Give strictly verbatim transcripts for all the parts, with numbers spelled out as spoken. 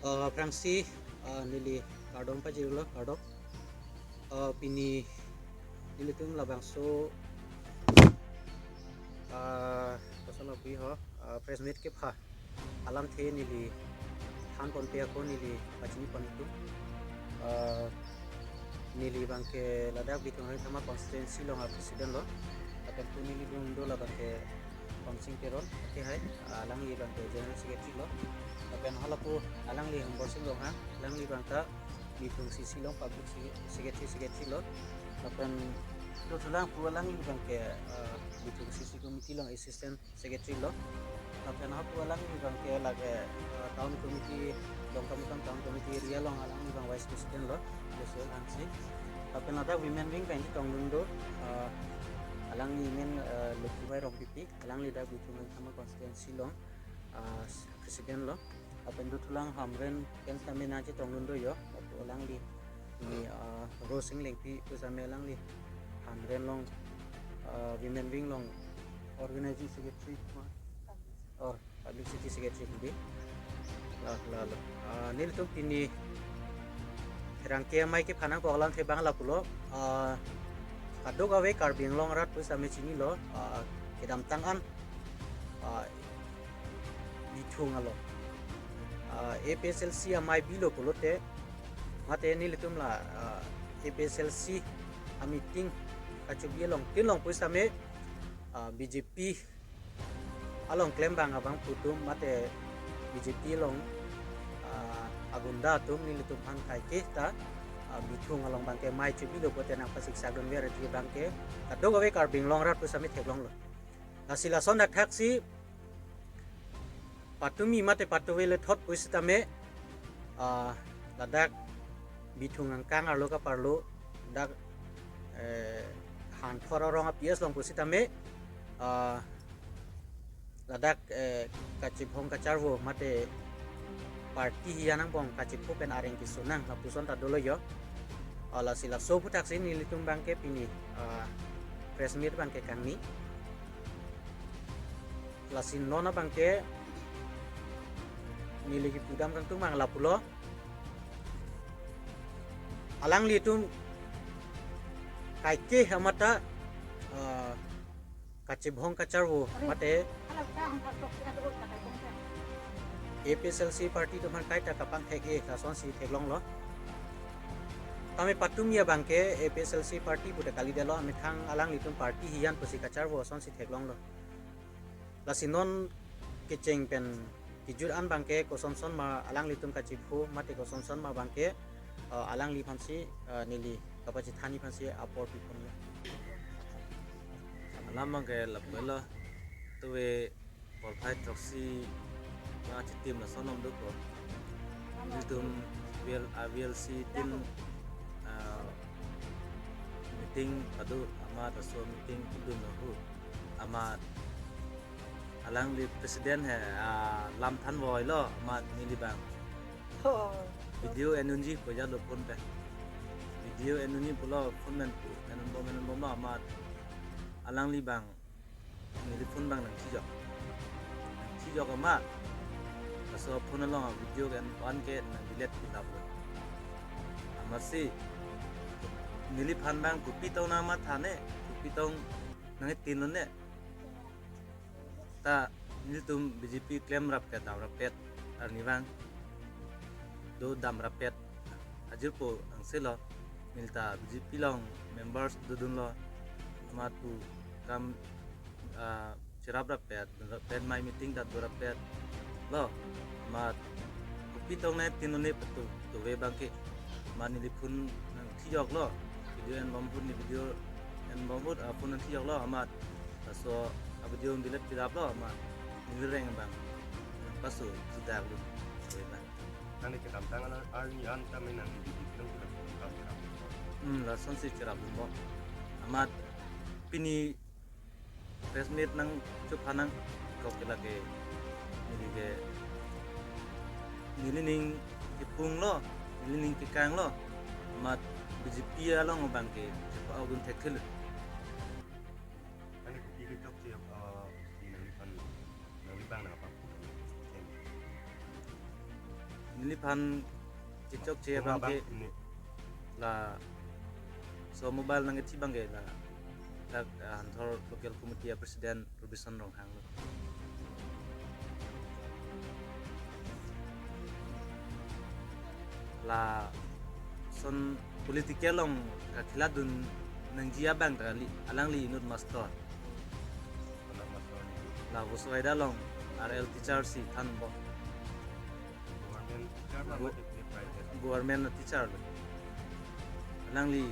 Uh, aphrangsi, uh, neli kardom pajirlo, kardom. Uh, pini nelitum labangso, uh, kosonlo pu ho, uh, press meet kepha alamthe neli thanponpe ako neli pachini pon itum. Uh, neli abangke ladak Bithung Rengthama constituency along a-president lo. Lapen pu neli bung do labangke Komsing Teron, okay hai, alangli abangke general secretary lo. Lapen halapu alangli Hombor Sing Ronghang, alangli abangta Bithung C C along public se-, secretary, secretary lo. Lapen dothulang pu alangli abangke, uh, Bithung C C committee along assistant secretary lo. Lapen halapu alangli abangke lake, uh, town committee, Dongkamukam town committee area along alangli abang vice president lo, Joshua Hanse. Lapen ladak women wing abang chetongdun do, uh, alangli amen, uh, Lokhibai Rongpipi, alangli dak Bithung Rengthama constituency along, uh, president lo. Lapen dothulang Hamren pen sitame nangchetongdun do yo, lapu alangli ni, uh, Rosing Lengpi pu sitame alangli Hamren along, uh, women wing along organizing secretary or publicity secretary hidi. La, la, la. Uh, nelitum pini pherangke amei kepha nangkok alamthe abang lapulo. Uh, kadokave Karbi Anglong arat pu sitame chinilo, uh, kedamtang an, uh, Bithung along, uh, A P H L C amei bilo pulote, mate nelitum la, uh, A P H L C a-meeting kachobi along tin along pu sitame, uh, B J P along klembang abangphu atum mate B J P along, uh, agunda atum nelitum aphan kaike ta, uh, Bithung along abangke mei chobilo pulote nangpasiksakdunver ati abangke kadokave Karbi Anglong arat pu sitame theklonglo. Lasi lason thakthaksi patumi mate patuve le thot pu sitame, ah, ladak Bithung angkang arlo kaparlo dak, eh, Hanthor arong a-P S along pu sitame, ah, ladak, eh, kachebhong kacharvo mate party hiyan angbong kachepho pen areng kesonang lapuson ta dolo yo. Ah, lasi laso aphuthaksi nelitum abangke pini, ah, press meet abangke kangni. Lasi non abangke neli kipudam kangtung abang lapulo. Alanglitum kaike amat ta, ah, kachebhong kacharvo mate A P H L C party atum aphan kaita kapangthek-e lasonsi theklonglo. Tame patumi abangke A P H L C party puta kalidetlo, amethang alanglitum party hiyan pusi kacharvo asonsi theklonglo. Lasi non kecheng pen kejut an abangke kosonson ma alanglitum kachepho mate kosonson ma abangke, eh, alangliphansi, eh, neli kapachethanji aphansi apor piponlo. Alam abangke lapulo, tuve porphai throksi ma chitim lason om dokok. Nelitum V L, ah, V L C tin, ah, meeting pado amat laso meeting kedun ahut amat alangli president he, ah, lam thanvoilo amat neli abang Oh. Video enunji pu jalo phone pen. Video enunji pulo phone pen pu. Enun bom, enun bomlo amat alangli abang neli phone abang nangchijok. Nangchijok amat laso phone along video ke an ke nang delete pilaplo. Amatsi neliphan abang kopi tong nangmathane, kopi tong nangtinlone. Ta nelitum B J P klemrappet damrappet arnivang do damrappet ajirpo angselo, nelita B J P along members dodunlo, amat pu kam, ah, cheraprappet, dunrappet, mei meeting ta dorappetlo, amat kopi tong nangtinlone patu tuve abangke, amat neli phone nangchijoklo, video enbom ahut ne video enbom ahut, ah, phone nangchijoklo, amat laso a-video delete pilaplo amat neli reng abang paso sudah lu. Wena. Nangli kedamtang an arni an tame nangli di di nang sudah kedamtang kedamtang. Hmm, lasonsi cherap bom. Amat pini press meet nangchepha nangkok ke lake neli ke nelining kepunglo, nelining kekanglo. Amat B J P along abangke chepa agun thekthelo. Ani kopi kechokche, eh, di nangliphan, nangliphan nangpaphu. Neliphan kechokche abang ke la so mobile nangkethi abang ke la dak, ah, Hanthor Local Committee a President Robison Ronghang lo. Lason political along kakhiladun nangji abang ta kali, alangli inut master. Anak master. La Vosoida along R L teacher si thanbom. Government teacher ma Go- mate private? Government teacher lo. Alangli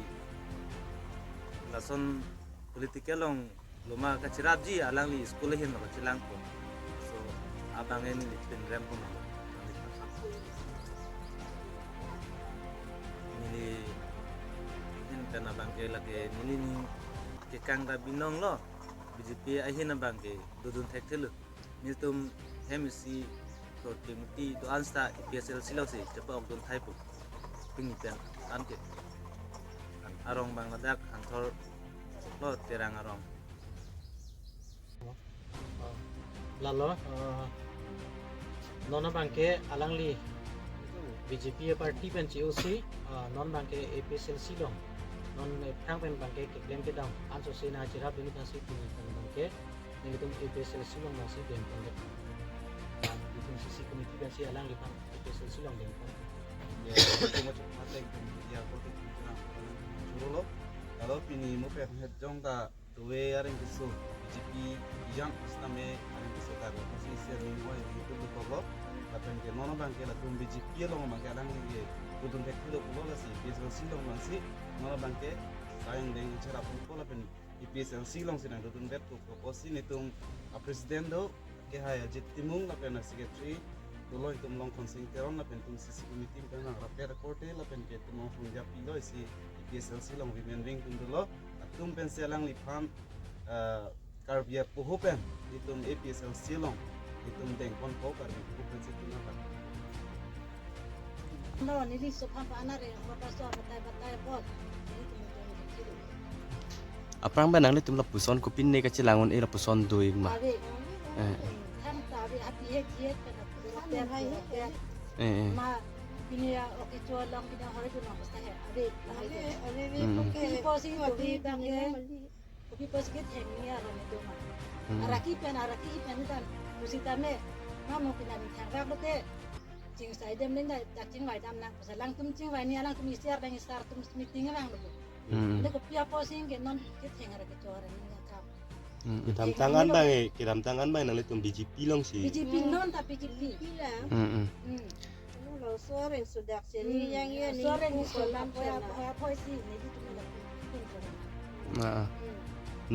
lason political along loma kachirapji alangli school ahin lo kachelangpo. So abang ini neli pinrem pon lo. Neli hin pen abang ke lake neli ni kekang ta binong lo. B J P ahin abang ke dodun thekthelo. Nelitum hem isi korte muti do-an seta A P S L C alongsi chepa-okdun thaipo. Pini pen an ke arong abang ladak Hanthor lo Terang arong. Lalo, eh, non abang ke alangli B J P party pen che-osi, eh, non abang ke A P S L C along, non aphrang pen abang ke keklem kedam anso si nangcherapdun tangsi pini pen abang ke nelitum A P S L C along abang si deng pon det. Nelitum C C committee abang si alangliphan A P S L C along deng pon. Ya, itu macam mata yang dia kau tu kurang kurang juru lo. Kalau pini mo pe het jong ta tuwe areng keso B J P yang istame areng keso ta ko si isi ni mo yang itu lo ko. Lapen ke non abang ke latum B J P along abang ke alangli ke dodun thekthelo pulo lasi A P S L C along abang si non abang ke sayang deng cherapdun ko lapen A P S L C alongsi nangdodun det pu kopusi nelitum a president do kehai Ajit Timung lapen a secretary dolo itum Longkhonsing Teron lapen itum C C committee pen nang rapet akorte lapen ke itum Longkhonsing Japi lo isi A P S L C along women wing atum dolo atum pensi alangliphan, eh, Karbi apoho pen itum A P S L C along itum deng ponpo Karbi apoho pensi itum nang. No, neli so phan pa ana re, kota so batai batai pot. Neli tum tum tum. Aphrang pen nanglitum lapuson kopine kachelang un-e lapuson do-ik ma? Ave. Eh. Tham ta ave, api he he kana. Hai hai. Eh, eh. Ma, pini ya, oke, chualang pini ya, hore tu nang basta he. Ave. Ave, ave, ave. Hmm. Oke. Pini posi, ave, kopi bang pini ya. Kopi posi ke thengni aron itu ma. Hmm. Araki pen, araki pen dan. Kusita me, ma mo pini ni thang rak lo ke. Chingvai dam neng dak chingvai dam nang, pasa alangtum chingvai ni alangtum isiar dang isar tum meeting abang lo. Hmm. Ane kopi aposi ke non ketheng arake chor ni nang kam. Hmm. Kedamtang an abang, eh, kedamtang an abang nanglitum B J P alongsi. B J P non ta B J P. Hmm, hmm. Hmm. Anu lo soreng sudak seni yang ya ni soreng sudak ya. Aposi ni di tum la. Ah. Hmm.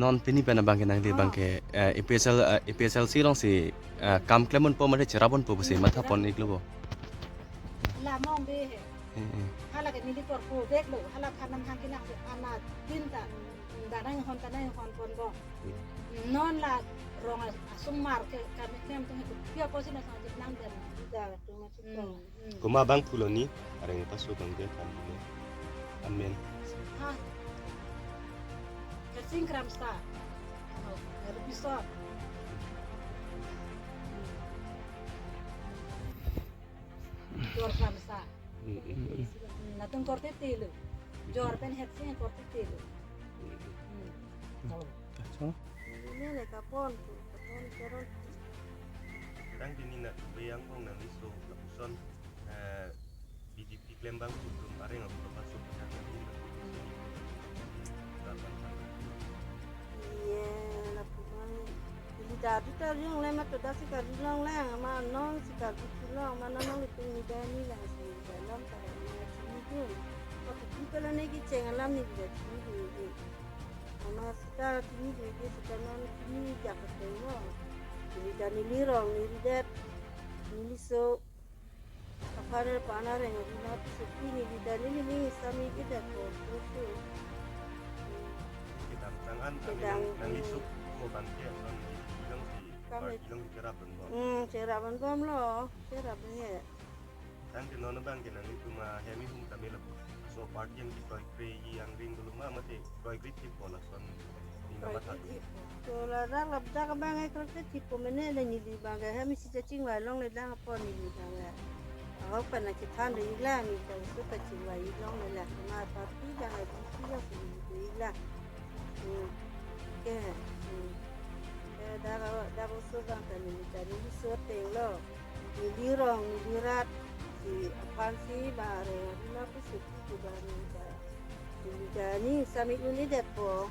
Non pini pen abang ke nangli abang ke, eh, A P S L, eh, A P S L C alongsi, eh, kam klem ponpo mate cherap ponpo pusi matha pon-ik lo bo. La mong be he. Eh, eh. Hala ke neli kor ko dek lo, hala phan nam hang kilang se ana din ta, danai hon tanai hon pon bo. Hmm. Non la rong asung mar ke kami kem tum he kopi aposi na sang jik nang den. Da tu ma. Hmm, hmm. Komat abang pulo ni, areng paso abang ke kan ni. Amen. Ha. Hersing Kramsa. Ano, Herbison. Jor Kramsa. Hmm, hmm, hmm. Hmm, latum korte telo. Jor pen Hersing korte telo. Hmm. Hmm. Acha. Ini le kapon tu, kapon keron. Kadang pini na beyang kong nangli so lapuson, eh, B J P klem abang pu atum areng apu kapaso kadang nangli na sini pu atum si ratan sang. Iya, lapu abang. Ili tadi tadi yang lema tu dak si kari long lang, ma non si kari long, ma non nelitum ni dani lang si dalam tara ma sini tu. Waktu tu kalau ni kecheng alam ni dia sini tu. Mama sita tini dede sita non tini jak ketemu. Neli ta neli rong neli det. Neli so. Aphan er panar yang rina tu sepi neli ta neli ning sami ke det ko. Kedamtang an kami kedang, nang, nangli hmm. Sok mo bangke ason di bilang si kami. Part bilang si cherap abang bom. Hmm, cherap abang bom lo. Cherap abang ye. Tangte non abang ke nanglitum ahem ihum tame lapu. So party yang dikroikre ji angring dolo ma mate kroikre thip po lason ni nama kroikre thip po. So la dak labdak abang e kroikre thip po mene le neli abang ke hem isi chaching vai long le dang apor neli abang e. Opan na chethan do iklang, ni ta usu ta chingvai iklong le la. Ma party jang a D C jang si do iklang. Hmm. Ke. Hmm. Ke dak dak usu bang ta neli ta neli usu ateng lo. Neli rong neli rat si aphan si ba re, neli ma pusi ki ba neli ta. Neli ta ni sami uni det po.